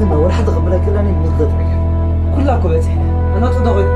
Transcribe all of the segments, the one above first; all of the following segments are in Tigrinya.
ወላ ሓንቲ ክቕበለኪ ከላ እኔ ሞት ዘጥዕዮ። ኩላ እኮ በፂሕና። ኣናቱ ዶ ኮይኑ?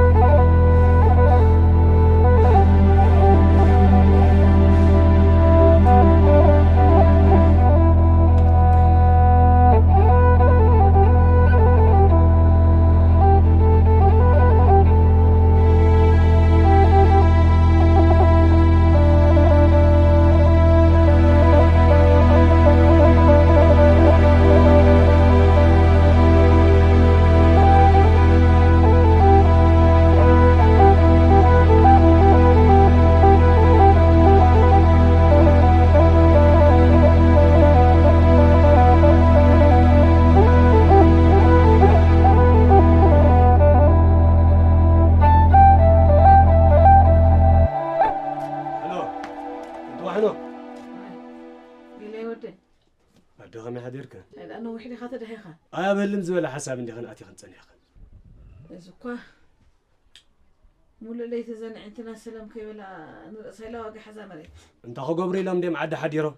ሄሎ፣ እንተዋሕኖ። ገለ ወደ ኣደ ከመይ ሓዲርካ? እንታይ ደኣ ነዊሕ ዲኻ ተደኺኻ? ኣበልም ዝበለ ሓሳብ እንዲኽን ኣቲኽን ጸኒሕኽን። እዚ እኳ ሙሉእ ለይቲ ዘን ኣዒንትና ሰላም ከይበላ ንርእሳ ኢላ ዋጋ ሓዛ መሬት። እንታይ ክገብሩ ኢሎም ድዮም ዓዲ ሓዲሮም?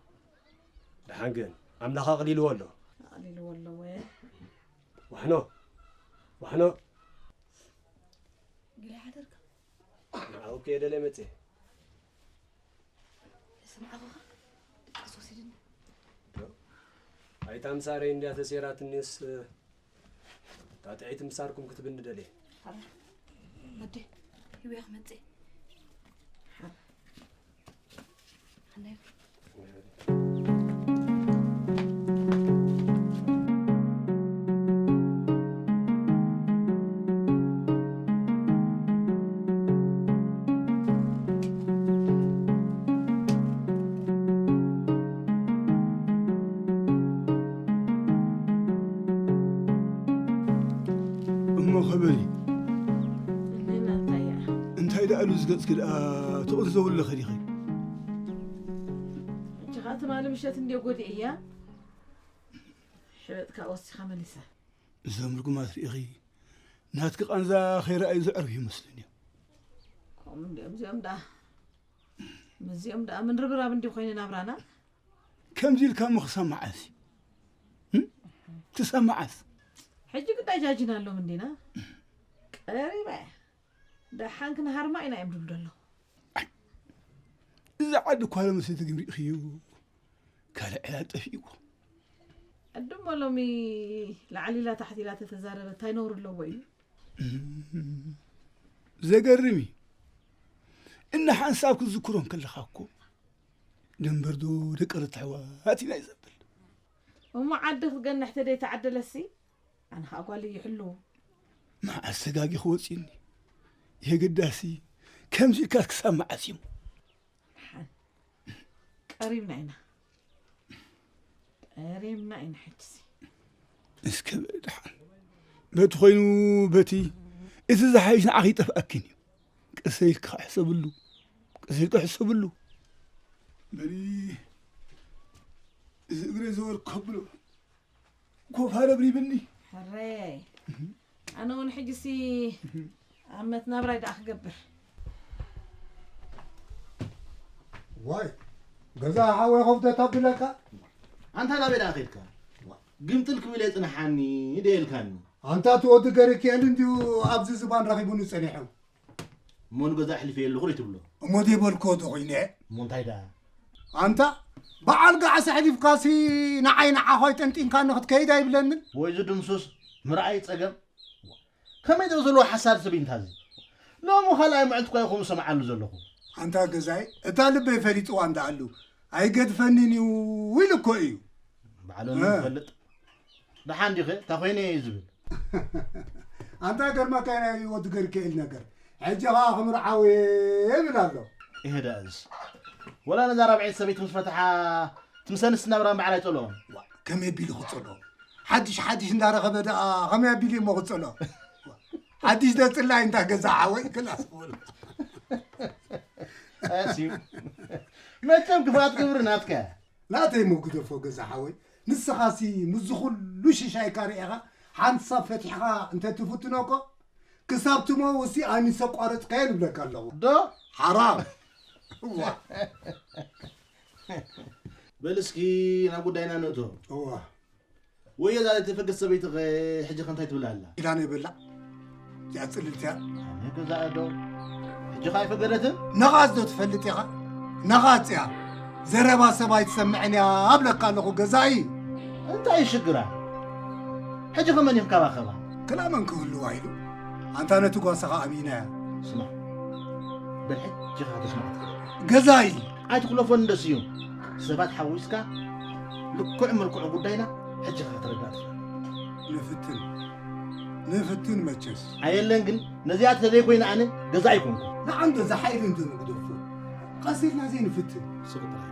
ደሓን ግን ኣምላኽ ኣቕሊልዎ ኣሎ። ኣቕሊልዎ ኣሎ ወ? ዋሕኖ፣ ዋሕኖ። ገለ ሓደርካ? ንዓኡ ከየደለ መጽእ። ስምዓኹ ኸ? ድቃስ ወሲድኒ። ኣይታ ምሳረይ እንድያ ተሴራትኒስ፣ እታ ጥዕይቲ ምሳርኩም ክትብኒ ደልየ። ሓራ። ወዲ፣ ህይወ ክመጽእ። ሓራ። ሓናይ። እሞ ኸበሪ። እነና እንታይ እያ? እንታይ ደኣ ሉዝ ገጽኪ ደኣ ትቕንዘው ኣለኺ ዲኺ? ሕጂ ኸኣ ትማሊ ምሸት እንድየ ጎዲኤያ። ሕበጥካ ወሲኻ መሊሳ። እዞም ርጉማት ርኢኺ፣ ናትኪ ቃንዛ ከይረኣዩ ዘዕርፉ ይመስሉኒ እዮም። ከምኡ እንድዮም እዚኦም ደኣ። ምስዚኦም ደኣ ምንርብራብ እንድዩ ኮይኑ ናብራና። ከምዚ ኢልካ እሞ ክሳብ መዓስ እዩ? እም? ክሳብ መዓስ? ሕጂ ግዳይ ጃጂናሎም እንዲና። ቀሪባ እያ። ደሓን ክንሃርማ ኢና እዮም ድብሉ ዘለዉ። ኣይ፣ እዚ ዓዲ እኳ ሎምስ ትግምሪእኽዩ። ካልእ ዕላል ጠፊእዎ። ዕድሞ ሎሚ ላዕሊ ኢላ ታሕቲ ኢላ ተተዛረበ እንታይ ነውሪ ኣለዎ እዩ? እም፣ ዘገርም እዩ። እና ሓንሳብ ክትዝክሮ እንከለኻ እኮ ደንበርዶ ደቂ ርትሕዋት ኢና እዩ ዘብል። እሞ ዓዲ ክትገንሕ ተደይ ተዓደለሲ ኣነ ኸኣ ጓል ይሕሉ። መዓስ ሰጋጊ ክወፅእኒ? የግዳሲ ከምዚ ኢልካስ ክሳብ መዓስ እዩ? ደሓን ቀሪብና ኢና። ቀሪብና ኢና ሕጅሲ። እስከ በል ደሓን። በቲ ኮይኑ በቲ እቲ ዝሓይሽ ንዓኺ ይጠፍኣክን እዩ። ቀስ ኢልካ ሕሰብሉ። ቀስ ኢልካ ሕሰብሉ። በሊ እዚ እግረ ዘወር ከብሎ። ኮፋ ረብሪብኒ። ሕረይ። ኣነ እውን ሕጅሲ ኣመት ናብራይ ደኣ ክገብር። ዋይ፣ ገዛ ሓወይ ኮፍ ተታብለካ። ኣንታ ናበይ ደኣ ኸድካ? ግምጥል ክብል እየ ጽንሓኒ ደየልካኒ። ኣንታ እቲ ወዲ ገርክኤል እንድዩ ኣብዚ ዝባን ረኺቡኒ ጸኒሑ። እሞ ንገዛ ኣሕሊፈ ኣለኹ ዶ ትብሎ? እሞ ዘይበልክዎ ዶ ኾይነ? እሞ እንታይ ደኣ? ኣንታ በዓል ጋዕሲ ኣሕሊፍካሲ ንዓይ ንዓኻ ኣይጠንጢንካኒ ክትከይድ ኣይብለንን? ወይ ዝድምሱስ ምርኣይ ጸገም? ከመይ ደው ዘለዎ ሓሳድ ሰብ እዩ እንታዚ? ሎሚ ካልኣይ መዓልቲ እኳ እዩ ከምኡ ሰምዓሉ ዘለኹ። ኣንታ ገዛይ፣ እታ ልበይ ፈሊጥዋ እንዳኣሉ፣ ኣይገድፈንን እዩ ኢሉ እኮ እዩ። ባዕሉ እ። ንፈልጥ። ደሓን ዲኸ? እታ ኮይነ እየ ዝብል። ኣንታ ገርመካ ናይ ወዲ ገርክኤል ነገር። ሕጂ ኸኣ ክምርዓው እየ ይብል ኣሎ። ይሄ ደኣ እዚስ። ወላ ነዛ ራብዐይቲ ሰበይቲ ምስ ፈትሓ ትምሰንስ ናብራ እምበዓል ኣይጸልኦን። ዋ፣ ከመይ ኣቢሉ ክጸልኦ? ሓድሽ ሓድሽ እንዳረኸበ ደኣ ከመይ ኣቢሉ እሞ ክጸልኦ? ሓድሽ ደጽላይ እንታ ገዛ ሓወይ ክላስ ክብል። ኣስዩ። መቸም ክፍኣት ግብሪ ናትካ። ናተይ እሞ ግደፎ ገዛ ሓወይ። ንስኻሲ ምስዚ ኩሉ ሽሻይካ ርኢኻ ሓንሳብ ፈቲሕኻ እንተ ትፍትኖ እኮ ክሳብ ትመውሲ ኣይምስ ኣቋረጽካዮ ንብለካ ኣለኹ። ዶ? ሓራም። እዋ። በል እስኪ ናብ ጉዳይና ንእቶ። እዋ። ወይ እዛ ዘይትፈግስ ሰበይትኸ ሕጂ ከ እንታይ ትብል ኣላ? ኢላ ነው የበላ። እዚኣ ጽልልቲ እያ። ኣነ ገዛ ዶ ሕጂ ከ ኣይፈገደትን? ነቓጽ ዶ ትፈልጥ ኢኻ? ነቓጽ እያ። ዘረባ ሰብ ኣይትሰምዕን እያ ኣብለካ ኣለኹ ገዛኢ። እንታይ እዩ ሽግራ? ሕጂ ከ መን እዩ ክከባኸባ? ክላ መን ክህልዋ ኢሉ? ኣንታ ነቲ ጓሳኻ ኣሚናያ። ስማዕ፣ በል ሕጂ ኸዓ ተስማዕ ትኽእል። ገዛኢ! ኣይትኹለፎ እንዶ ስዩም። ሰባት ሓዊስካ ልክዕ ምልክዑ ጉዳይና ሕጂ ኸዓ ክትርዳእ ትኽእል። ንፍትን። ንፍትን መቸስ። ኣየለን ግን ነዚኣ ተዘይኮይነ ኣነ ገዛኢ ኣይኮንኩን። ንዓ እንዶ እዛ ሓይሊ እንዶ ንግደፎ። ቀስ ኢልና ዘይንፍትን። ስቕ ጥራይ።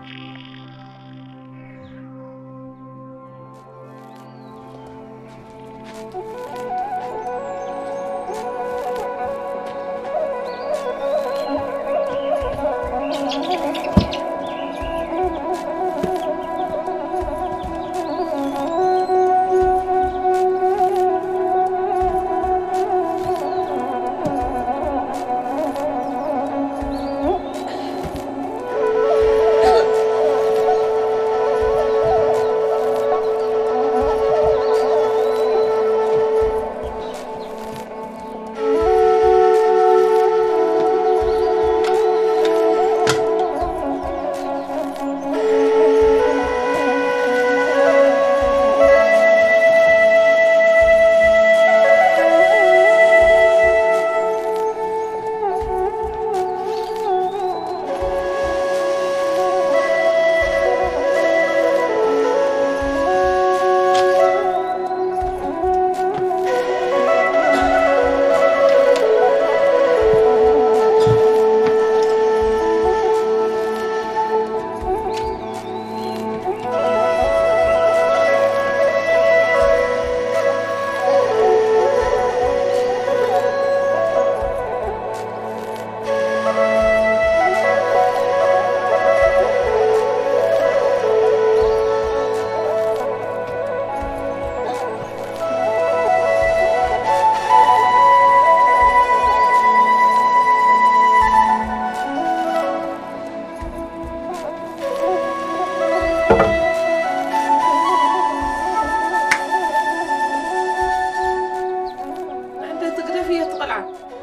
ኣደ ትግደፍ እያ ትቆልዓ።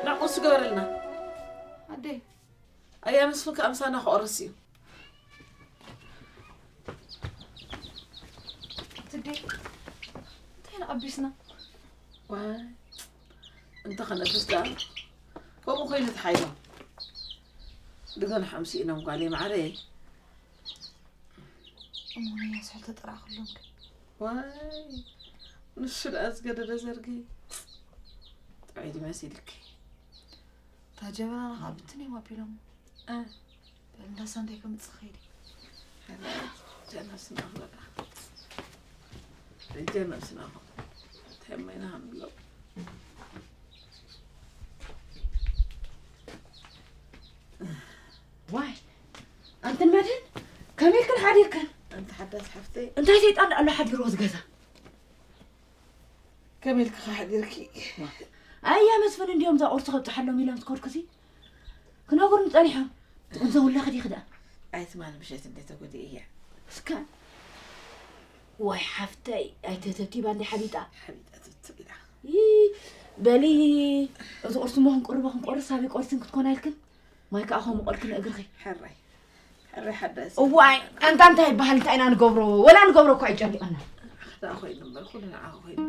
ናቁስ ገበረልና። ኣደይ። ኣያ መስፍን ከኣ ምሳና ክቆርስ እዩ። ትዴ፣ እንታይ ኢና ቀቢስና? ዋይ፣ እንተ ከነፍስ ደኣ፣ ከምኡ ኮይኑ ተሓይሎም። ድገን ሓምሲ ኢኖም ጓለይ ማዕረይ። እሞ ናይ ኣስሕል ተጠራእኽሎም ግን? ዋይ፣ ንሱ ደኣ ዝገደደ ዘርጊ። ጥዑይ ድዩ መሲልኪ? እታ ጀበናና ኸዓ ብትን እዮም ኣቢሎም። እ። በል፣ እንዳ ሳንታይ ከምጽእ ኸይደ። ጀነስና ኸዓ። ጀነስና ኸዓ። እንታይ ማይና ሃምሎ። ዋይ፣ ኣንትን መድህን፣ ከመይ ኢልክን ሓዲርክን? ኣንቲ ሓዳስ ሓፍተይ። እንታይ ሰይጣን ኣሎ ሓዲርዎ ዝገዛ? ከመይ ኢልኪ ሓዲርኪ? ኣያ መስፍን እንዲዮም እዛ ቁርሲ ከብጽሓሎም ኢሎም ዝከድኩሲ። ክነግሩኒ ጸኒሖም። ትቕንዘ ውላኺ ዲኺ ደኣ? ኣይ ትማሊ ምሸት እንደ ተጎዲኤ እያ። እስከ። ዋይ ሓፍተይ፣ ኣይተተብቲባ እንደ ሓቢጣ። ሓቢጣ ትብትብ ኢላ። ይ፣ በሊ፣ እዚ ቁርሲ እሞ ክንቅርቦ ክንቆርስ፣ ኣበይ ቆርሲ ክትኮና ኢልክን? ማይ ከኣ ከምኡ ቆልክን እግርኺ። ሕራይ። ሕራይ ሓዳስ። እዋይ፣ ኣንታ እንታይ ይበሃል፣ እንታይ ኢና ንገብሮ? ወላ ንገብሮ እኮ ኣይጨኒቐና። ደኣ ኮይኑ እምበር፣ ኩሉ ንዓኻ ኮይኑ።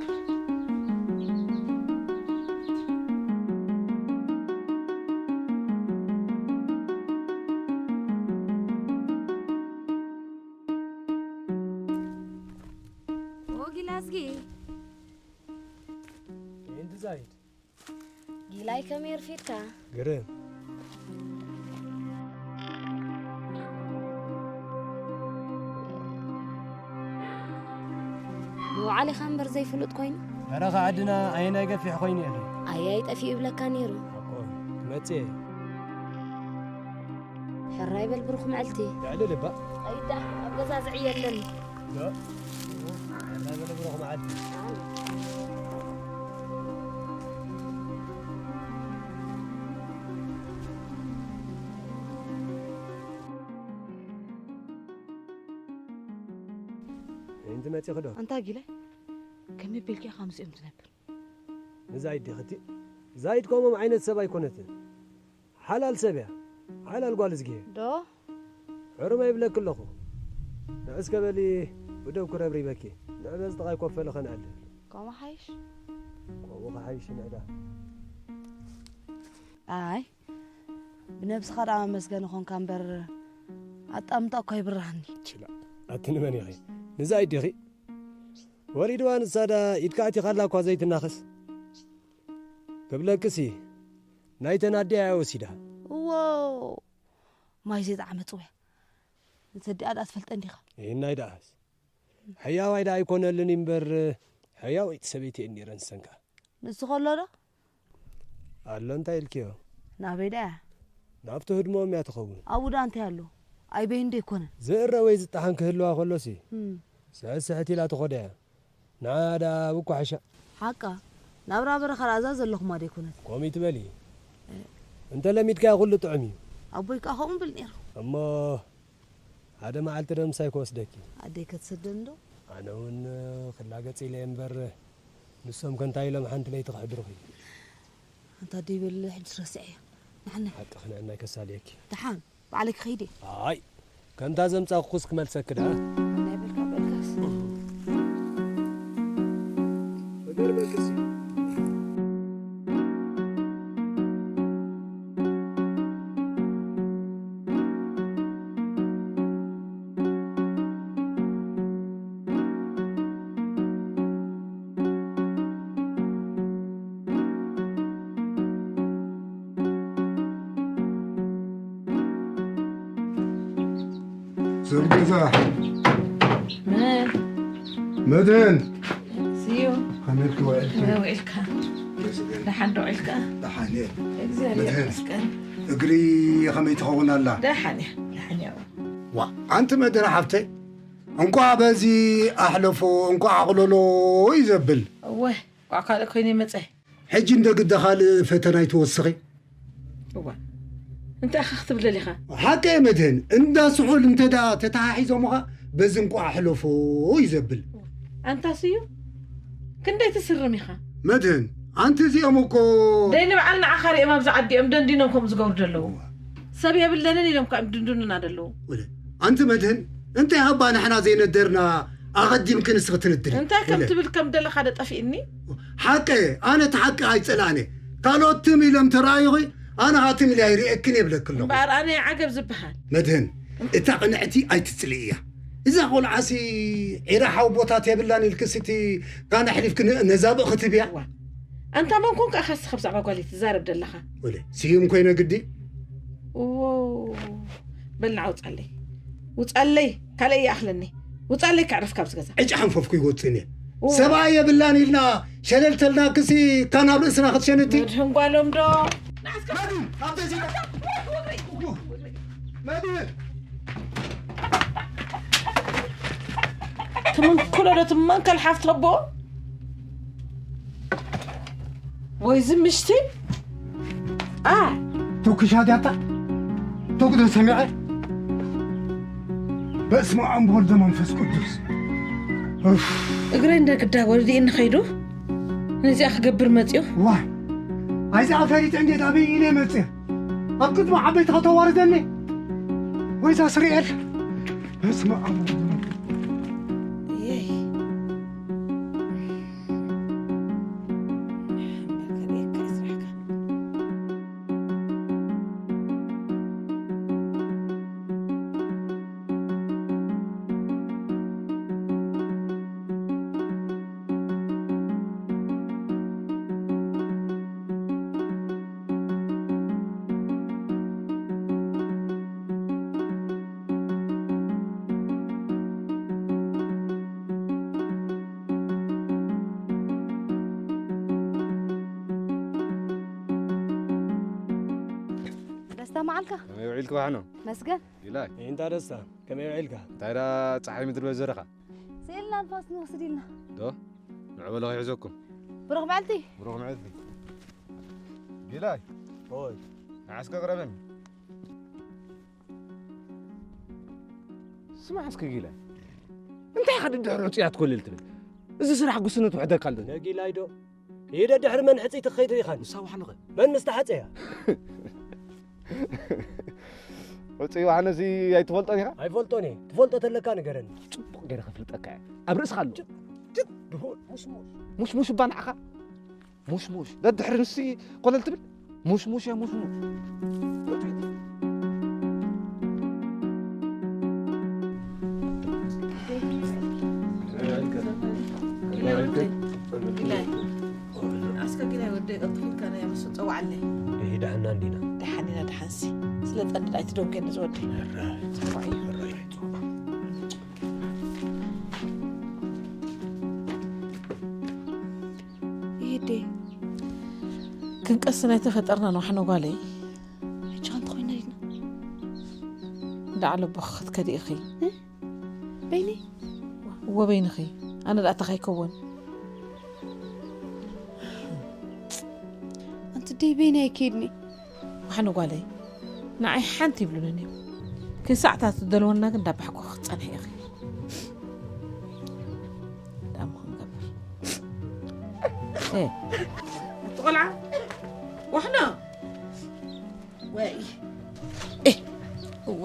ኦጊላዝጊ። እንት ዛይድ። ጊላይ ከመይ ኣርፊድካ? ግርም። ምውዓል ኢኻ እምበር ዘይፍሉጥ ኮይኑ። በረኻ ዓድና ኣየናይ ገፊሕ ኮይኑ ኢኺ? ኣያይ ጠፊኡ ይብለካ ነይሩ። ሓቆ፣ ክመጽእ እየ። ሕራይ በል ብሩኽ መዓልቲ። ልዕሊ ልባ። ኣይዳ፣ ኣብ ገዛ ዝዕየለን። ዶ? ሕራይ በል ብሩኽ መዓልቲ። እንቲ መጺኺ ዶ? ኣንታ ጊለ፣ ቢልኪ ከምዚኦም ትነብር። ንዛይድ ዲኽቲ? ዛይድ ከምኦም ዓይነት ሰብ ኣይኮነትን። ሓላል ሰብ እያ። ሓላል ጓል እዝጊ። ዶ? ሕሩም ኣይብለኪ ኣለኹ። ንዕስከ በሊ ብደው ክረብሪበኪ። ንዕበ ዝጠቓይ ኮፈለ ኸነዕልል። ከምኡ ሓይሽ? ከምኡ ኸሓይሽ ንዕዳ። ኣይ፣ ብነብስኻ ደኣ መመስገኒ ኾንካ እምበር፣ ኣጣምታ እኳ ይብርሃኒ። ችላ፣ ኣቲ ንመን ኢኺ? ንዛይድ ዲኺ? ወሪድዋ ንሳ ደኣ ኢድካ ኣቲኻላ እኳ ዘይትናኸስ። ክብለክሲ፣ ናይተን ኣዲኣ እያ ወሲዳ። እዎ፣ ማይ ዘይጠዓመ ጽውያ። ነቲ ኣዲኣ ደኣ ትፈልጠን ዲኻ? ይህናይ ደኣስ። ሕያዋይ ደኣ ኣይኮነልን እምበር፣ ሕያወይቲ ሰበይቲ እየን ነይረን ዝሰንካ። ንሱ ከሎ ዶ? ኣሎ እንታይ ኢልክዮ? ናበይ ደኣ እያ? ናብቲ ህድሞኦም እያ ትኸውን። ኣብኡ ደኣ እንታይ ኣሎ? ኣይበይን ዶ ኣይኮነን? ዝእረ ወይ ዝጠሓን ክህልዋ ከሎሲ፣ እም። ስሕት ስሕት ኢላ ትኾደ እያ። ንዓ ደኣ ብኳሕሻ። ሓቃ፣ ናብራ በረኻ ደኣ እዛ ዘለኹማ ዶ ኣይኮነት? ከምኡ ይትበሊ። እንተ ለሚድካዮ ኩሉ ጥዑም እዩ። ኣቦይ ከኣ ከምኡ ብል ነይሩ። እሞ ሓደ መዓልቲ ዶ ምሳይ ክወስደኪ? ኣደይ ከትሰደኒ ዶ? ኣነ እውን ክላገጽ ኢለ እየ እምበር፣ ንሶም ከ እንታይ ኢሎም ሓንቲ ለይቲ ከሕድሩኺ? ኣንታ ደይ በሊ ሕጂ ረስዐዮ። ንዓና። ሓቅኺ ንዕናይ ከሳልየኪ። ደሓን፣ ባዕለይ ክኸይድ እየ። ኣይ፣ ከምታ ዘምጻኹስ ክመልሰኪ ደኣ። ናይ በልካ በልካስ። እገርመክሲ። ሰብ ገዛ። መን? መድህን። ስዩ። ከመይ ውዒልካ? ከመይ ውዒልካ? ደሓን ዶ ውዒልካ? ደሓን እየ። እግዚኣብሔር መድህን። ይመስገን። እግሪ ከመይ ትኸውን ኣላ? ደሓን እያ፣ ደሓን እያ። ዋ፣ ኣንቲ መድህን ሓፍተይ፣ እንቋዕ በዚ ኣሕለፎ፣ እንቋዕ ኣቕለሎ እዩ ዘብል። እወ፣ እንቋዕ ካልእ ኮይነ መጸ። ሕጂ እንደ ግደ ካልእ ፈተና ይትወስኺ። እዋ፣ እንታይ ኢኻ ክትብል ደሊኻ? ሓቂ እየ መድህን፣ እንዳ ስሑል እንተ ደኣ ተተሓሒዞምኻ፣ በዚ እንቋዕ ኣሕለፎ እዩ ዘብል። ኣንታ ስዩ፣ ክንደይ ትስርም ኢኻ? መድህን፣ ኣንቲ እዚኦም እኮ ደይ ንበዓል ንዓኻ ሪኦም ኣብዚ ዓዲኦም ደንዲኖም ከምኡ ዝገብሩ ደለዉ። እዋ። ሰብ የብለንን ኢሎም ከ ድንዱንና ደለዉ። ወለ፣ ኣንቲ መድህን፣ እንታይ ሃባ ንሕና ዘይነደርና ኣቐዲምኪ ንስኺ ትንድሪ? እንታይ ከም ወለ። ትብል ከም ደለኻ ዶ ጠፊእኒ? ሓቂ፣ ኣነ እቲ ሓቂ ኣይጸላእነ። ካልኦት ትም ኢሎም ተራእዩኺ፣ ኣነ ሃትም ኢለ ኣይርእየክን የብለኪ ኣለኹ። እምበኣር ኣነ እየ ዓገብ ዝበሃል። መድህን፣ እታ ቅንዕቲ ኣይትጽልእያ። እዛ ቆልዓሲ ዒራ ሓውቦታት የብላን ኢልክሲ እቲ ካን ኣሕሊፍኪ ነ-፣ ነዛ ብእኺ ትብያ? እዋ። ኣንታ መን ኮንካ ኢኻ እስኻ ብዛዕባ ጓለይ ትዛረብ ደለኻ? ወለ፣ ስዩም ኮይነ ግዲ? እዎ። በል ንዓ ውጻለይ። ውጻለይ። ካልእ ይኣኽለኒ። ውጻለይ ከዕርፍ ካብዚ ገዛ። ዕጫ ሓንፈፍኩ ይወጽእን እየ። እዎ። ሰብኣይ የብላን ኢልና ሸለል ተልናክሲ ካን ኣብ ርእስና ክትሸንቲ? መድህን ጓሎም ዶ? ንዓ እስከ መድህን፣ ኣብ ደዚና። መድህን! ትምንክሎ ዶ ትመንከል ሓፍቲ ኣቦ? ወይ እዚ ምሽቲ? ኣ! ተኩሻ ዳታ? ተኩዶ ሰሚዐ? በስመ ኣብ ወወልድ ወመንፈስ ቅዱስ። ኡፍ! እግረይ እንደ ግዳ ወዲእኒ ኸይዱ ነዚኣ ክገብር መጺኡ። ዋ! ኣይዛ ፈሪጠ እንዴት ኣበይ ኢለ መጽእ? ኣብ ቅድሚ ዓበይቲ ከተዋርደኒ? ወይዛ ስርኤል? በስመ ኣብ ወወልድ ወመንፈስ እየይ። ደስታ መዓልካ? ከመይ ውዒልኪ ባሕኖ? መስገን። ኢላይ። እንታ ደስታ፣ ከመይ ውዒልካ? እንታይ ደኣ ጸሓይ ምድሪ በዘረኻ? ስኢልና ንፋስ ንወስድ ኢልና። ዶ? ንዑ በሎ ይሕዘኩም። ብሩኽ መዓልቲ። ብሩኽ መዓልቲ። ጊላይ። ኦይ። ንዓስከ ቅረበኒ። ስማዕ እስከ ጊላይ። እንታይ ኢኻ ድድሕሪ ዕጹያት ኮለል ትብል? እዚ ስራሕ ጉስነት ውሕደካ ኣሎ። ነጊላይ ዶ? ኢደ ድሕሪ መን ሕጽይቲ ክኸይድ ርኢኻኒ? ንሳ ዋሕንኸ? መን ምስ ተሓጸያ? ውጽኢ ዋሕነ እዚ ኣይትፈልጦን ኢኻ? ኣይፈልጦን እየ። ትፈልጦ ተለካ ንገረኒ። ጽቡቕ ገይረ ከፍልጠካ እየ። ኣብ ርእስኻ ኣሎ። ጭጥ፣ ጭጥ፣ ድሁል፣ ሙሽሙሽ። ሙሽሙሽ እባ ንዓኻ። ሙሽሙሽ። ደድሕሪ ንሱ ኮለል ትብል? ሙሽሙሽ እየ፣ ሙሽሙሽ። ግላይ ወደይ፣ ግላይ። ኣስከ ግላይ ወደይ፣ ቀልጥፊልካ ናይ ኣምሱ ጸዋዕለይ። ይሄ ደሓና እንዲና። ደሓን ኢና፣ ደሓንሲ። ስለ ጠንድ ኣይትደንገኒ ዝወደይ። ጽቡቕ እዩ። ይሄዴ፣ ክንቀስን ኣይተፈጠርናን ዋሕነ ጓለይ። ሕጂ ከ እንተ ኮይና ዲና? እንዳዓለቦ ክትከዲ ኢኺ። እ? በይነይ? እወ በይንኺ። ኣነ ደኣ እንታይ ከይከውን? ኣንቲ ደይ በይነይ ኣይከይድኒ። ዋሕነ ጓለይ፣ ንዓይ ሓንቲ ይብሉንን እዮም። ክንሳዕ እታ ትደልወና ግን እንዳባሕጎ ክትጸንሒ ኢኺ። ደኣ እሞ ክንገብር። እ። ኣቲ ቆልዓ፣ ዋሕነ። ወይ። እ። እወ።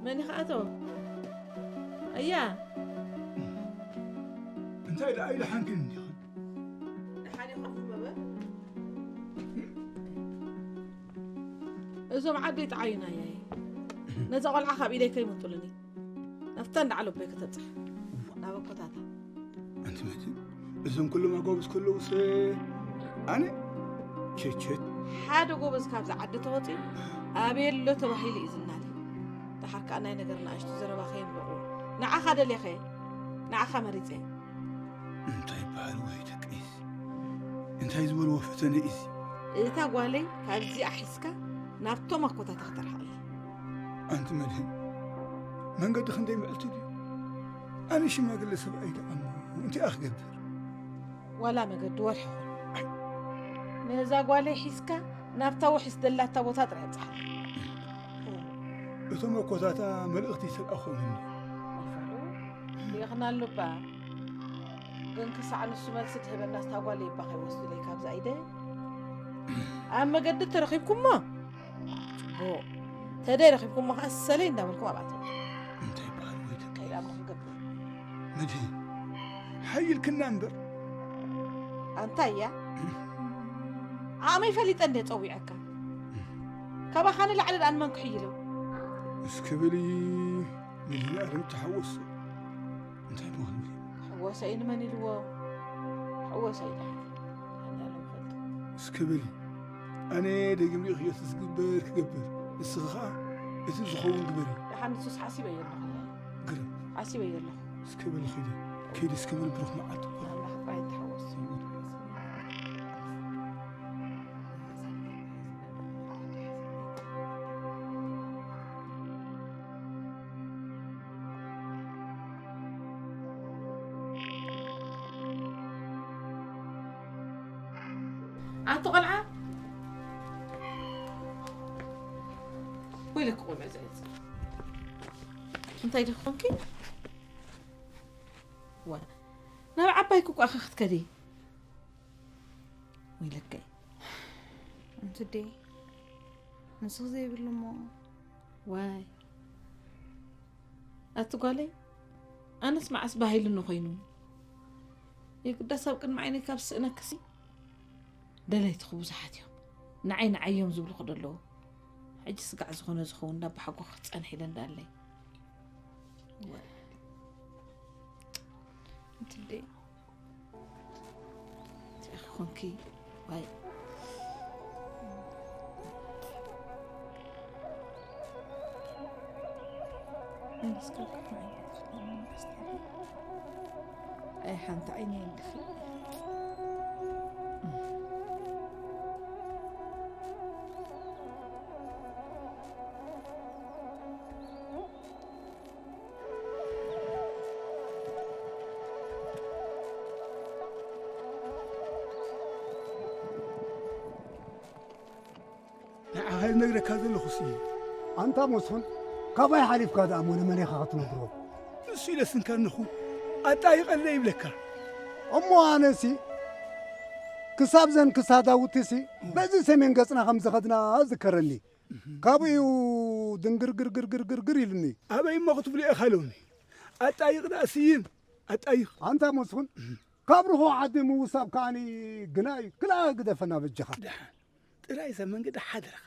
መን ኢኻ ኣቶ? ኣያ። እንታይ ደኣ ኢልሓንክን እንዲኽን? ደሓን ኢኹም እምበር? እዞም ዓደይ ጠዓዩና ኣያይ። ነዛ ቆልዓ ካብ ኢደይ ከይመጡልኒ። ናብታ እንዳ ዓለቦይ ከተብጽሕ። ናብ ኣኮታታ። ኣንቲ መድህን፣ እዞም ኩሎም ኣጓብዝ ከለውስ ኣነ ቸቸት። ሓደ ጎበዝ ካብዚ ዓዲ ተወፂኡ ኣበይ ኣሎ ተባሂሉ እዩ ዝናለ። ደሓር ከኣ ናይ ነገር ንኣሽቱ ዘረባ ከየንበቑ። ንዓኻ ደልየኸ? ንዓኻ መሪፀ። እንታይ በሃል ወይ ደቀይስ? እንታይ ዝበልዎ ፈተነ እዩ እዚ? እታ ጓለይ ካብዚኣ ሒዝካ ናብቶም ኣኮታታ ክተርሕቐለይ። ኣንቲ መድህን፣ መንገዲ ክንደይ ምዕልቲ ድዩ? ኣነ ሽማግለ ሰብኣይ ደኣ እሞ እንታይ እየ ክገብር? ዋላ መገዲ ወርሒ ኹን። ነዛ ጓለይ ሒዝካ ናብታ ውሒስ ደላታ ቦታ ጥራይ ኣብጽሓ። እቶም ኣኮታታ መልእኽቲ ይተልኣኾም እንዲ። ልኢኽና ኣሉባ። ግን ክሳዕ ንሱ መልሲ ድህበና ስታ ጓለይ እባ ከይወስዱለይ ካብዛ ኢደ። ኣብ መገዲ ተረኺብኩሞ? ጽቡቕ። ተደይ ረኺብኩሞ ከኣ ሰለይ እንዳበልኩም ኣብኣቶ። እንታይ በሃል ወይ ደቀይ? ከይዳ እሞ ክንገብር። መድህን፣ ሓይልክና እምበር። ኣንታ እያ? ዓቕመይ ፈሊጠ እንደ ጸዊዐካ። ካባኻ ንላዕሊ ደኣ ንመን ክሕይሎ? እስኪ በሊ፣ መድህን ኣለም ተሓወስ። እንታይ ምዃኑ ትብሊ? ሕወሰይ ንመን ኢልዎ? ሕወሰይ ደሓን። ኣነ ኣለም ፈልጦ። እስኪ በሊ፣ ኣነ ደጊም ርኢኽዮ እቲ ዝግበር ክገብር፣ ንስኺ ኸኣ እቲ ዝኸውን ግበሪ። ደሓን ንሱስ ሓሲበዮ ኣለኹ። ግርም። ሓሲበዮ ኣለኹ። እስኪ በሊ ኺዲ፣ ኪዲ እስኪ በሊ ብሩኽ መዓልቲ። ኣምላኽ ጥራይ ተሓወስ። ኣቲ ቆልዓ፣ ወይለኪ ቆልዑ ዘዕጽ። እንታይ ደኾንኪ? ዋ፣ ናብ ዓባይ ክኳ ክትከዲ። ወይለከይ። ኣንቲ ዴ፣ ንስኺ ዘይብሉ እሞ። ዋይ። ኣቲ ጓለይ፣ ኣነስ መዓስ ባሂሉኒ ኮይኑ። የግዳስ ኣብ ቅድሚ ዓይነይ ካብ ዝስእነክሲ፣ ደለይትኺ ብዙሓት እዮም። ንዓይ ንዓዮም ዝብሉኺ ደለዉ። ሕጂ ስጋዕ ዝኾነ ዝኸውን እንዳባሓጎ ክትጸንሒ ኢለ እንዳለይ። ወ-፣ ኣንቲ ዴ፣ እንታይ ኮንኪ? ዋይ። ኣይ፣ ሓንቲ ዓይነይ እንድኺ። ዓኸል ነግረካ ዘለኹ ስዩ። ኣንታ መስፍን፣ ካባይ ሓሊፍካ ደኣ እሞ ንመን ኢኻ ክትነግሮ? ንሱ ኢለ ስንካ ኣለኹ፣ ኣጣይቐለይ ይብለካ። እሞ ኣነሲ፣ ክሳብ ዘን ክሳዳውትሲ፣ በዚ ሰሜን ገጽና ከም ዝኸድና ዝከረኒ። ካብኡ እዩ ድንግርግርግርግርግር ኢሉኒ። ኣበይ እሞ ክትብሎ ኢኻ ኢሎኒ። ኣጣይቕ ደኣ ስይም፣ ኣጣይቕ። ኣንታ መስፍን፣ ካብ ርሑቕ ዓዲ ምውሳብ ከኣኒ ግና እዩ። ክልኣ ግደፈና በጃኻ። ደሓን። ጥራይ እዛ መንገዲ ሓደራኻ፣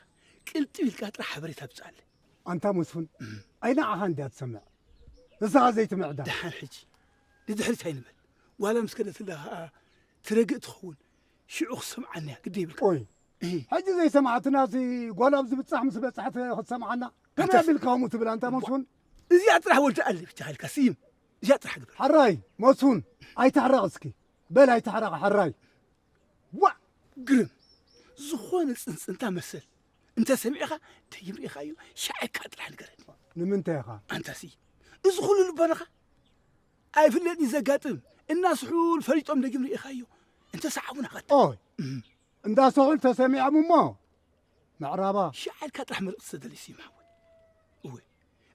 ቅልጥፍ ኢልካ ጥራሕ ሓበሬታ ምጻኣለይ። ኣንታ መስፍን፣ ኣይ ንዓኻ እንድያ ትሰምዕ። ንስኻ ዘይትምዕዳ። ደሓን ሕጂ፣ ንድሕሪት ኣይንበል። ዋላ ምስ ከደትላ ኸኣ ትረግእ ትኸውን፣ ሽዑ ክትሰምዓኒ እያ፣ ግዲ የብልካ። ኦይ፣ እህ። ሕጂ ዘይሰማዕትናሲ ጓል ኣብ ዝብጻሕ ምስ በጻሕት ክትሰምዓና? ከመይ ኣንታስ ኣቢልካ ከምኡ ትብል ኣንታ መስፍን? እዚኣ ጥራሕ ወልደ ኣለ ብቻ ኢልካ ስይም። እዚኣ ጥራሕ ግበር። ሕራይ፣ መስፍን፣ ኣይትሕረቕ እስኪ። በል ኣይትሕረቕ፣ ሕራይ። ዋእ! ግርም! ዝኾነ ጽንጽንታ መሰል እንተ ሰሚዕኻ፣ ደጊም ርኢኻዮ፣ ሻዕካ ጥራሕ ንገረኒ። ንምንታይ ኢኻ? ኣንታሲ፣ እዚ ኩሉ ልቦናኻ? ኣይፍለጥን ዘጋጥም፣ እናስሑል ፈሊጦም ደጊም ርኢኻዮ፣ እንተ ሰዓቡና ኸታ። ኦይ! እም። እንዳ ስሑል ተሰሚዖም እሞ፣ ምዕራባ። ሻዕካ ጥራሕ መልእኽቲ ዝተደለየ ስዩም ሓወይ። እወ፣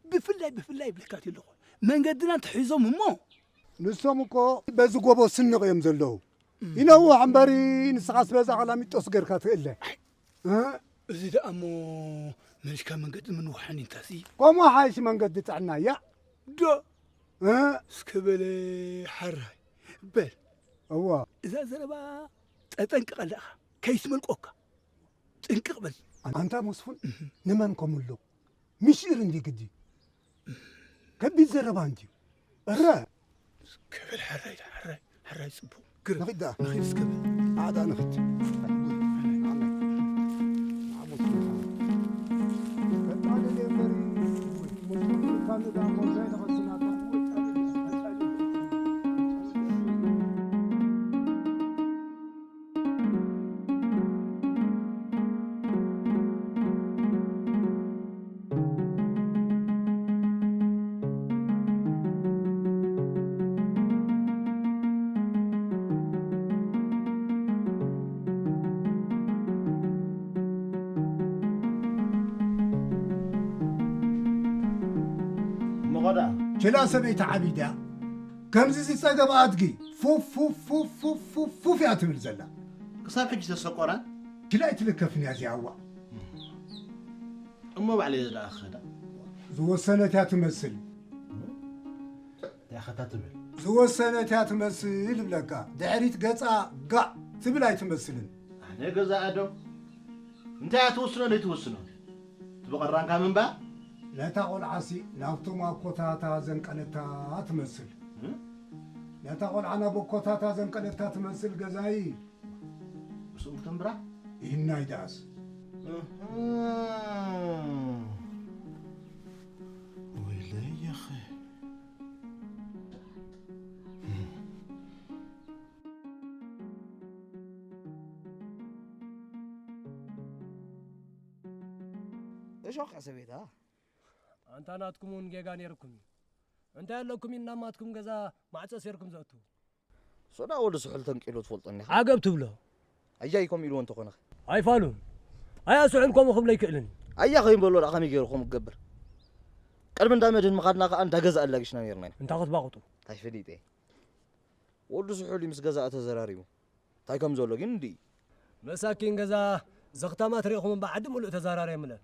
ብፍላይ፣ ብፍላይ ይብለካ ኣለኹ። መንገድና እንተሒዞም እሞ። ንሶም እኮ በዚ ጎቦ ስንቕ እዮም ዘለዉ። እም። ይነውሕ እምበሪ፣ ንስኻስ በዛ ቀላሚጦስ ገርካ ትእለ። ኣይ፣ እ? እዚ ደኣ እሞ፣ ምንሽካ መንገዲ ምንውሓን እንታሲ? ከምኡ ሓይሽ መንገዲ ጥዕና እያ። ዶ? እ? እስከ በለ ሓራይ። በል። እዋ። እዛ ዘረባ ጠጠንቅቐላ ኢኻ። ከይትመልቆካ። ጥንቅቕ በል። ኣንታ መስፉን፣ እህ። ንመን ከምሉ? ምሽር እንዲ ግዲ። ከቢድ ዘረባ እንድዩ። እረ! ከበል ሓራይ፣ ሓራይ፣ ሓራይ ጽቡቕ። ግርም። ንኺድ ደኣ። ንኺድ እስከ በል። ኣዳ ንኺድ። እሞ ኸዳ? ችላ ሰበይቲ ዓብይ ድያ? ከምዚ ዝጸገበ ኣድጊ ፉፍ ፉፍ ፉፍ ፉፍ ፉፍ ፉፍ እያ ትብል ዘላ። ክሳብ ሕጂ ተሰቆራ? ችላ ኣይትልከፍን እያ እዚኣ፣ እዋ። እሞ ባዕለይ ደኣ ክኸዳ? ዝወሰነት እያ ትመስል። እንታይ ኸታ ትብል? ዝወሰነት እያ ትመስል እብለካ። ድሕሪት ገጻ ጋዕ ትብል ኣይትመስልን። ኣነ ገዛኣ ዶ? እንታይ እያ ትውስኖ ዘይትውስኖ? ትብቐራንካ ምንባር? ነታ ቖልዓሲ ናብቶም ኣኮታታ ዘንቀለታ ትመስል። እ? ነታ ቖልዓ ናብ ኣኮታታ ዘንቀለታ ትመስል ገዛኢ። ምስኡ ክትንብራ? ይህናይ ደኣስ። እህ። ወይለይ የኸ። እሾኽ ቀሰቤታ። ኣንታ ናትኩም እውን ጌጋ ነይርኩም እዩ። እንታይ ኣለኩም ኢልና ማትኩም ገዛ ማዕጾ ሴርኩም ዘእቱ? ሶዳ ወዲ ስሑል ተንቂሉ ትፈልጦ እንዲኻ? ዓገብ ትብሎ። ኣያይ ከምኡ ኢልዎ እንተኾነ ኸ? ኣይፋሉን። ኣያ ስሑል ከምኡ ክብሎ ኣይክእልን። ኣያ ከይበሎ ደኣ ከመይ ገይሩ ከምኡ ክገብር? ቅድሚ እንዳ መድህን ምኻድና ከኣ እንዳ ገዛ ኣላጊሽና ነይርና ኢና። እንታይ ክትባቕጡ? እንታይ ፈሊጠ? ወዲ ስሑል እዩ ምስ ገዛእ ተዘራሪቡ። እንታይ ከም ዘሎ ግን እንድኢ። መሳኪን ገዛ ዘኽታማት ርኢኹም እምባ ዓዲ ምሉእ ተዛራርየምለን።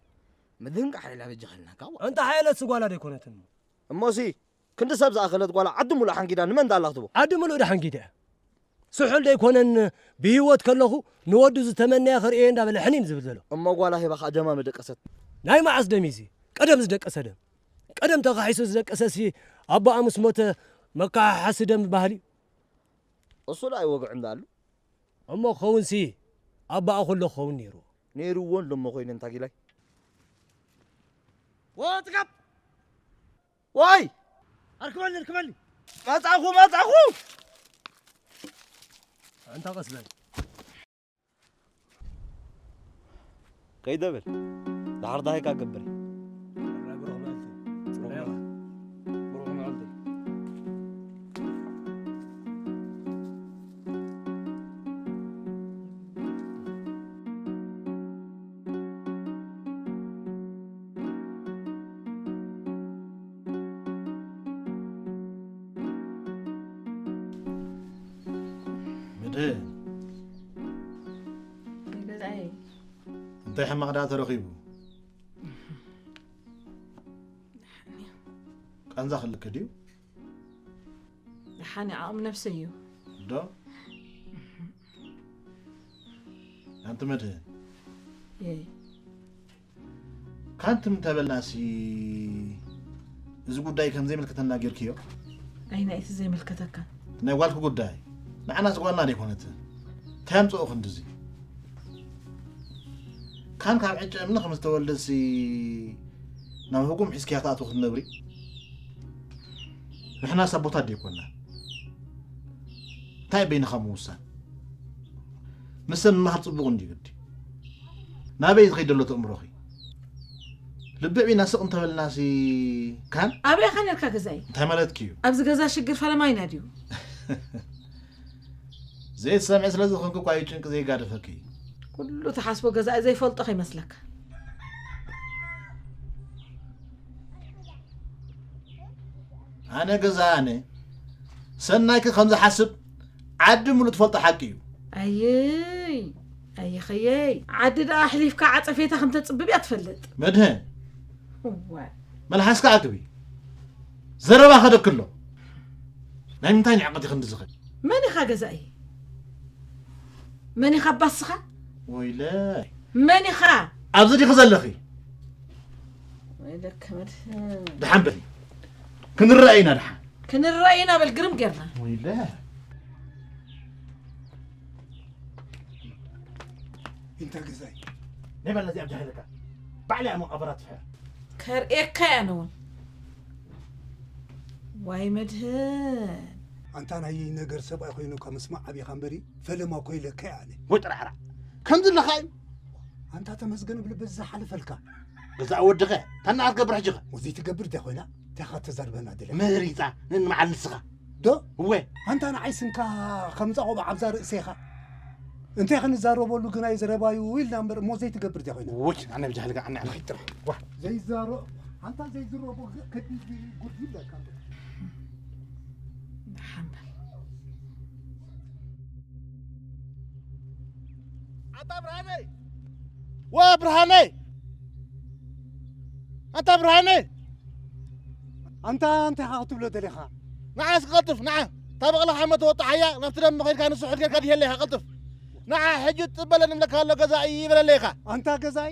ምድንቃዕ ሓይላ በጃኸልና ካብ። ኣንታ ሓየለትሲ ጓላ ደይኮነትን እሞ። እሞሲ ክንዲ ሰብ ዝኣኸለት ጓላ ዓዲ ምሉእ ሓንጊዳ ንመን ዳላ ክትቦ? ዓዲ ምሉእ ዶ ሓንጊዳ እያ? ስሑል ደይኮነን ብህይወት ከለኹ ንወዱ ዝተመነያ ከርእየ እንዳበለ ሕኒን ዝብል ዘሎ። እሞ ጓላ ሂባ ከኣ ደማ መደቀሰት። ናይ መዓስ ደም እዩ እዚ? ቀደም ዝደቀሰ ደም። ቀደም ተኻሒሱ ዝደቀሰሲ ኣቦኣ ምስ ሞተ መከሓሓሲ ደም በሃሊ እዩ። እሱ ደኣ ኣይወግዕን ደኣሉ። እሞ ክኸውንሲ ኣባኣ ከሎ ክኸውን ነይርዎ። ነይርዎ ኣሎ እሞ ኮይኑ እንታ ጊላይ። ወ ጥጋብ! ዋይ! ኣርክበኒ፣ ኣርክበኒ! መጻኹ፣ መጻኹ! ኣንታ ቀስ በል። ከይደ በል። ደሓር ዳሃይካ ገብር። ብሩኽ መዓልቲ። ብሩኽ መዓልቲ። ብሩኽ መዓልቲ። እ፣ ገዛኢ። እንታይ ሕማቕ ደኣ ተረኺቡ? ቃንዛ ክልክ ድዩ? ደሓን ዓቕሚ ነብሰይ እዩ። ዶ? ኣንቲ መድህን። የይ። ካንትም እንተበልናሲ፣ እዚ ጉዳይ ከም ዘይምልከተና ጌርክዮ? ኣይ፣ ናይ እቲ ዘይምልከተካ። ናይ ጓልኪ ጉዳይ። ንዓናስ ጓልና ደይኮነትን። እንታይ ኣምጽኦ ክንድዚ? ካን ካብ ዕጨ እምኒ ከም ዝተወልደሲ ናብ ህጉም ሒዝክያ ክትኣትዊ ክትነብሪ? ንሕና ሳቦታት ደይኮና። እንታይ በይንኻ ምውሳን? ምስ ሰብ ምምሃር ጽቡቕ እንድዩ ግዲ። ናበይ ዝኸይድ ዘሎ ተእምሮኺ? ልብዕ ቢና ስቕ እንተበልናሲ ካን? ኣበይ ኢኻ ነርካ ገዛይ? እንታይ ማለትኪ እዩ? ኣብዚ ገዛ ሽግር ፈለማ ኢና ድዩ? ዘይትሰምዒ ስለ ዝኾንኪ እኳ እዩ ጭንቂ ዘይጋደፈኪ። ኩሉ ትሓስቦ ገዛኢ ዘይፈልጦ ከይመስለካ። ኣነ ገዛ ኣነ ሰናይኪ ከም ዝሓስብ ዓዲ ሙሉእ ትፈልጦ ሓቂ እዩ። ኣይይ፣ ኣይኸየይ፣ ዓዲ ደኣ ኣሕሊፍካ ዓጸፌታ ከም ተጽብብ እያ ትፈልጥ። መድህን፣ እዋይ። መልሓስካ ኣግቢ። ዘረባ ከደክሎ። ናይ ምንታይ ንዕቀት ኢኺ እንድዝኸ? መን ኢኻ ገዛኢ? መን ኢኻ ኣባስኻ? ወይለይ። መን ኢኻ? ኣብዚ ዲኺ ዘለኺ? ወይለከ መድህን። ደሓን በሊ። ክንረኣይ ኢና ደሓን። ክንረኣይ ኢና በል ግርም ጌርና። ወይለ። እንታ ገዛይ። ናይ ባላ እዚኣ ብጃህልካ። ባዕላ እያ መቓብራ ትፍሕር። ከርእየካ እያ ኣነ እውን። ዋይ መድህን። ኣንታ ናይ ነገር ሰብኣይ ኮይኑ ካብ ምስማዕ ዓቢኻ እምበሪ ፈለማ እኮ ኢለካ እየ ኣነ። ወይ ጥራዕራዕ። ከምዚ ኣለኻ እዩ። ኣንታ ተመስገን ብልቢ ዝሓለፈልካ። ገዛ ወድኸ፣ ታና ክትገብር ሕጂኸ? ወዘይ ትገብር ድያ ኮይና? እንታይ ኢኻ ተዛርበና ደለኻ? መሪጻ፣ ነንመዓል ንስኻ። ዶ? እወ። ኣንታ ንዓይ ስንካ ከም ዛቆባ ኣብዛ ርእሰኻ። እንታይ ክንዛረበሉ ግናይ ዘረባዩ ኢልና እምበር እሞ ዘይትገብር ድያ ኮይና? ውይ፣ ኣነ ብጃህልካ ኣነ ኣነ ጥራሕ። ዋ። ዘይዛሮ-፣ ኣንታ ዘይዝረቦ ከቢድ ጉድ ይብለካ ኣሎ። ሓምበል። ኣታ ብርሃነይ! ዋ ብርሃነይ! ኣታ ብርሃነይ! ኣንታ እንታይ ኢኻ ክትብሎ ደሊኻ? ንዓ እስኪ ቀልጥፍ፣ ንዓ! እታ በቕሊ ሓመድ ተወጣሓያ፣ ናብቲ ደንበ ኸይድካ ንስሑል ጌርካ ድሄለኻ፣ ቀልጥፍ! ንዓ ሕጂ ትጽበለ ንብለካ ኣሎ ገዛኢ ይበለለይ ኢኻ። ኣንታ ገዛኢ?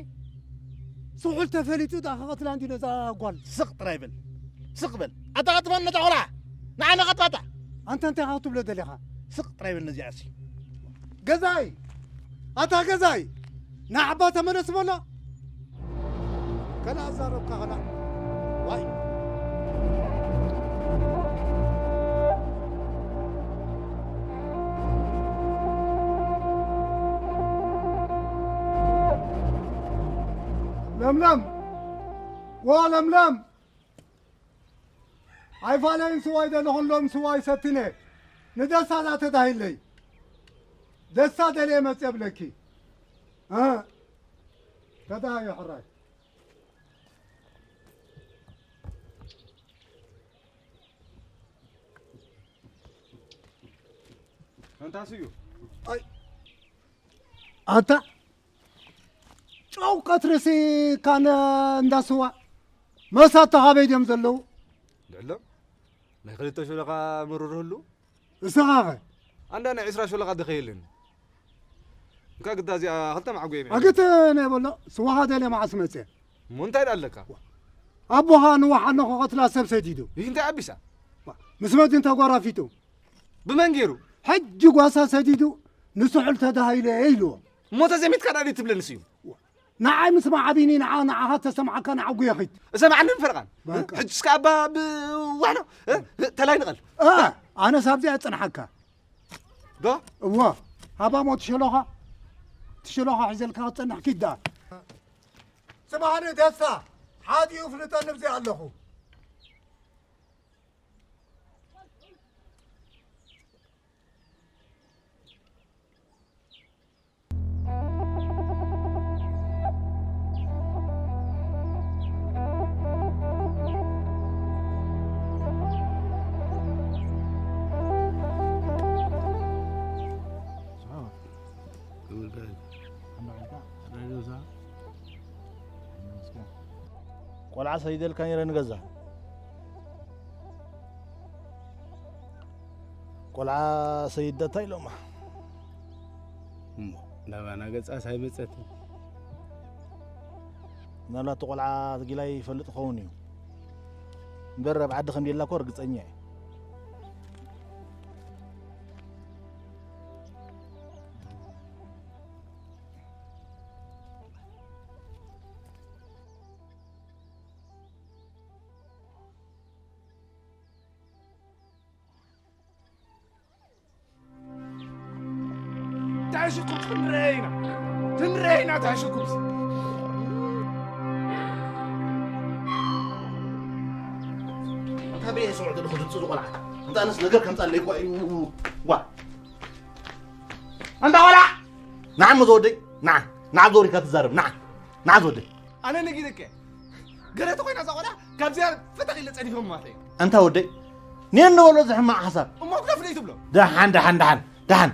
ስሑል ተፈሊጡ ደኣ ክቐትላ እንድዩ ነዛ ጓል። ስቕ ጥራይ በል። ስቕ በል። ኣታ ቀጥፋን ነታ ቆልዓ። ንዓ ነቐጥፋታ። ኣንታ እንታይ ኢኻ ክትብሎ ደሊኻ? ስቕ ጥራይ በል ነዚኣሲ። ገዛኢ! ኣታ ገዛኢ! ንዓባ ተመለስ በሎ። ከላ ኣዛረብካ ከላ። ዋይ። ለምለም! ዋ ለምለም! ኣይፋለይን ስዋይ ደለኹ ሎም ስዋይ ሰቲነ። ንደስታ እዛ ተዳሂለይ። ደስታ ደልየ መጽየ ብለኪ። እ፣ ተዳሃዮ ሕራይ። ኣንታ ስዩ። ኣይ። ኣታ ጨው ቀትርሲ ካነ እንዳስዋ መሳቶ ካበይ ድዮም ዘለዉ? ልዕሎም ናይ ክልተ ሾለኻ ምሩር ህሉ? እስኻ ኸ? ኣንዳ ናይ ዕስራ ሾለኻ ድኸየልን። እንካ ግዳ እዚኣ ክልተ ማዕጎ እየ ኣግት ናይ በሎ ስዋኻ ደልየ መዓስ መጽየ? እሞ እንታይ ደኣ ኣለካ? ኣቦኻ ንዋሕ ኣኖ ክቐትላ ሰብ ሰዲዱ። ይህ እንታይ ኣቢሳ? ምስ መድን ተጓራፊጡ። ብመን ገይሩ? ሕጂ ጓሳ ሰዲዱ ንስሑል ተዳሂለ ኢልዎ። እሞ ተዘሚትካ ደኣ ትብለኒ ስዩ? ንዓይ ምስ መዓቢኒ ንዓ-፣ ንዓኻ ተሰምዓካ ንዓጉ የኺድ። እሰምዓኒ ፈርቓን። በቃ። ሕጂ እስከ ኣባ ብዋሕኖ፣ እ? ተላይ ንቐል። እ፣ ኣነስ ኣብዚኣ እጽንሓካ። ዶ? እወ። ሃባ ሞ ትሸሎኻ? ትሸሎኻ ሒዘልካ ክትጸንሕ ኪድ ደኣ። ስማዕኒ ደስታ፣ ሓዲኡ ፍልጠኒ ብዚኣ ኣለኹ። ቆልዓ ሰይደልካ ነይረ ንገዛ። ቆልዓ ሰይደ እንታይ ኢሎማ? እሞ ናባና ገጻስ ኣይመጸትን። ምናልባት እቲ ቆልዓ እቲ ጊላ ይፈልጥ ይኸውን እዩ። እምበር ኣብ ዓዲ ከም ደላ እኮ ርግጸኛ እየ። ታሽኩብስ ክንረአይና ክንረአይና ታሽኩብስ። እንታይ በየ ስምዑ ዘለኹ ድምፂ ዝቆልዓ? እንታነስ ነገር ከምፃለይ እኳ እዩ። ዋ። ኣንታ ቆልዓ! ንዓ እሞ ዝወደይ፣ ንዓ፣ ንዓ ዞሪካ ትዛረብ፣ ንዓ፣ ንዓ ዝወደይ። ኣነ ነጊረከ ገለ ተኾይና እዛ ቆልዓ ካብዚኣ ፈተኽ ኢለ ጸዲፎም ማለት እዩ። ኣንታ ወደይ፣ ኔን ንበሎ እዚ ሕማቕ ሓሳብ። እሞ ክደፍነ እዩ ትብሎ? ደሓን፣ ደሓን፣ ደሓን፣ ደሓን።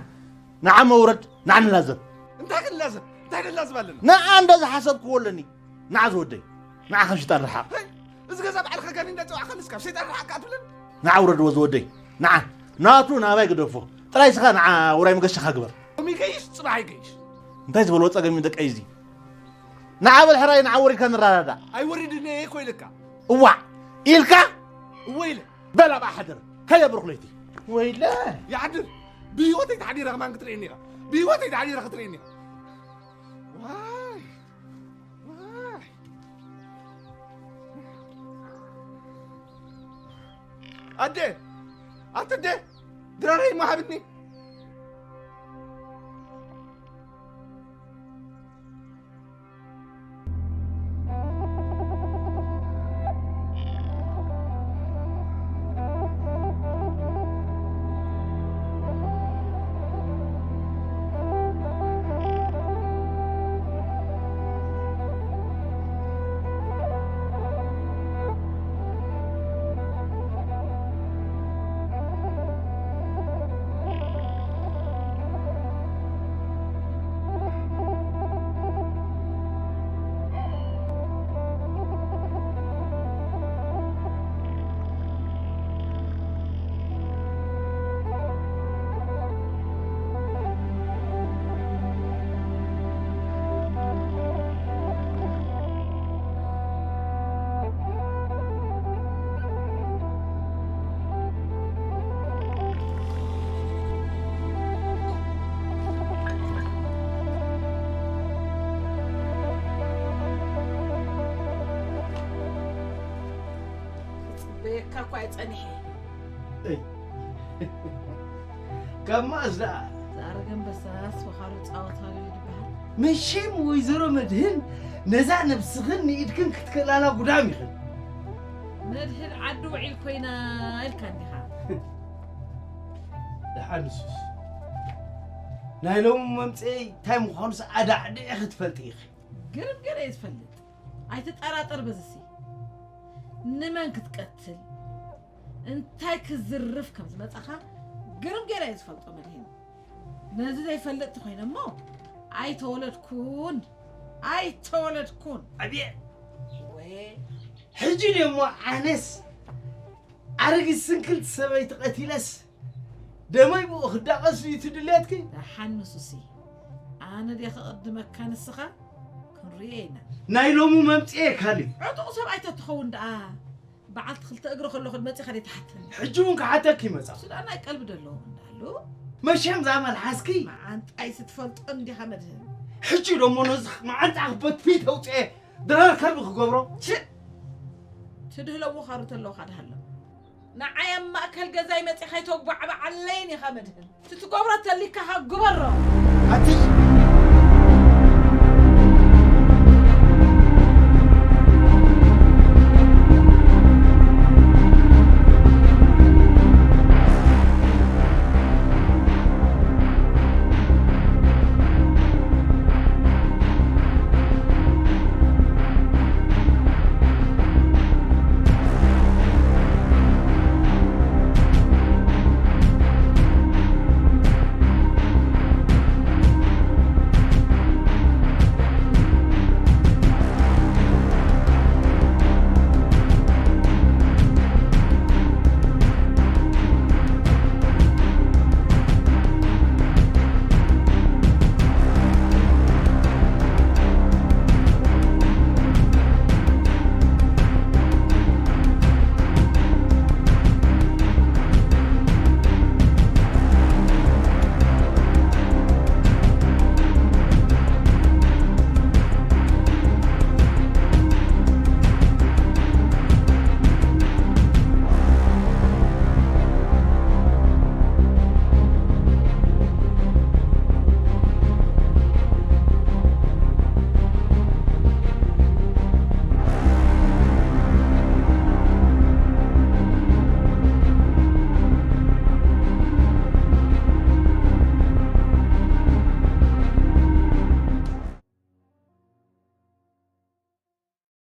ንዓ እሞ ውረድ፣ ንዓ ንላዘብ። እንታይ ክንላዘብ? እንታይ ንላዘብ ኣለና? ንዓ እንደ ዝሓሰብክዎ ኣለኒ። ንዓ ዝወደይ፣ ንዓ ካብ ሽጣን ርሓቕ። ሄይ፣ እዚ ገዛ በዓልካ ጋኒ እንዳጸዋዕካ ንስካ ኣብ ሰይጣን ርሓቕ ከኣ ትብለኒ? ንዓ ውረድዎ ዝወደይ፣ ንዓ። ናቱ ናባይ ግደፎ። ጥራይ ስኻ ንዓ ውራይ መገሻኻ ግበር። ሎሚ ይገይሽ፣ ጽባሕ ይገይሽ። እንታይ ዝበልዎ ጸገም እዩ ደቀይ እዚ? ንዓ በል ሕራይ፣ ንዓ ወሪድካ ንረዳዳእ። ኣይወርድን እየ እኮ ኢለካ። እዋዕ ኢልካ? እወ ኢለ። በል ኣብኣ ሓድር። ከየብርኽ ለይቲ። ወይለ። ይሓድር። ብህይወተይ ተሓዲረ ከማን ክትርእየኒ ኢኻ። ብህይወተይ ተሓዲረ ክትርእየኒ ኢኻ። ዋይ። ዋይ። ኣደ። ኣንተ ኣደ። ድራረይ እሞ ሃብኒ። ክጽበየካ እኳ እየ ጸኒሐ። እይ። ካብ መኣስ ደኣ? ዝኣረገ ኣንበሳስ ወኻሩ ጻወታሉ እዩ ዝበሃል። መሸም ወይዘሮ መድህን ነዛ ነብስኽን ንኢድክን ክትክእላላ ጉዳም ኢኽን። መድህን ዓዲ ውዒል ኮይና ኢልካ እንዲኻ። ደሓን ንሱስ። ናይ ሎሚ መምጽኤይ እንታይ ምዃኑስ ኣዳዕዲዕኺ ትፈልጢ ኢኺ። ግርም ገለ እየ ዝፈልጥ። ኣይትጠራጠር በዝሲ። ንመን ክትቀትል፣ እንታይ ክዝርፍ ከም ዝመጻኻ ግርም ገለ እየ ዝፈልጦ መድህን። ነዚ ዘይፈልጥ ተኾይነ እሞ ኣይተወለድኩን፣ ኣይተወለድኩን። ኣብየ። ወይ። ሕጂ ደሞ ኣነስ ኣረጊት ስንክልቲ ሰበይቲ ቀቲለስ ደመይ ብኡ ክዳቐስ እዩ እቲ ድሌትኪ? ደሓን ንሱሲ። ኣነ ድየ ክቕድመካ ንስኻ? ክንርእዮ ኢና። ናይ ሎሚ መምጽኤ ካልእ። ዕጡቕ ሰብኣይ ተትኸውን ደኣ በዓልቲ ክልተ እግሪ ከለኹ መጺኻ ደይ ትሓተኒ? ሕጂ እውን ክሓተኪ ይመጻ። እሱ ደኣ ናይ ቀልቢ ደለዎ እንዳሉ። መሸም እዛ መልሓስኪ። መዓንጣይ ስትፈልጦ እንዲኻ መድህን። ሕጂ ደሞ ነዚ መዓንጣ ክበትፊ ተውጽኤ ድራር ከልቢ ክገብሮ። ች! ትድህሎ ወኻሩ ተለውኻ ድሃሎ። ንዓይ ኣብ ማእከል ገዛይ መጺኻ ኣይተጓዕብዓለይን ኢኻ መድህን። እቲ ትገብሮ ተሊካኻ ግበሮ። ኣቲ